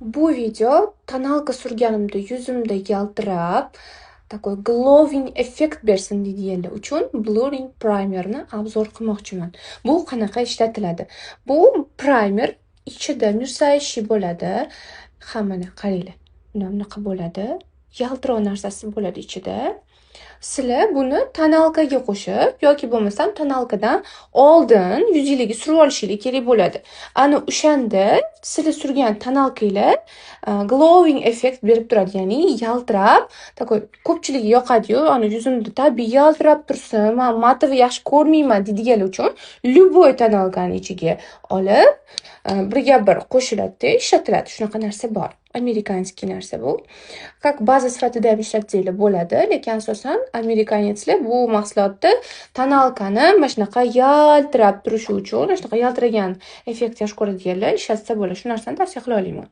Bu video тоналка surganimda yuzimda yaltirab, такой glowing effekt bersin deydiganlar uchun blurring primerni обзор qilmoqchiman. Bu qanaqa ishlatiladi? Bu primer ichida мерцающий bo'ladi. Ha, mana qaranglar. Mana bunaqa bo'ladi. Yaltiroq narsasi bo'ladi ichida. Sizlar buni тоналка ga qo'shib yoki bo'lmasam тоналка dan oldin yuzinglarga surib olishinglar kerak bo'ladi. Ana o'shanda sizlar surgan тоналка nglar glowing effekt berib turadi. Ya'ni yaltirab, такой ko'pchilikka yoqadi-yu, ana yuzimda tabiiy yaltirab tursin, man матовый yaxshi ko'rmayman deydiganlar uchun любой тоналка ni ichiga olib, birga bir qo'shiladida ishlatiladi. Shunaqa narsa bor. Американский narsa bu. Как baza sifatida ham ishlatsanglar bo'ladi, lekin asosan американец lar bu mahsulotni тоналка ni mana shunaqa yaltirab turishi uchun, mana shunaqa yaltiragan effekt yaxshi ko'radiganlar ishlatsa bo'ladi. Shu narsani tavsiya qila olaman.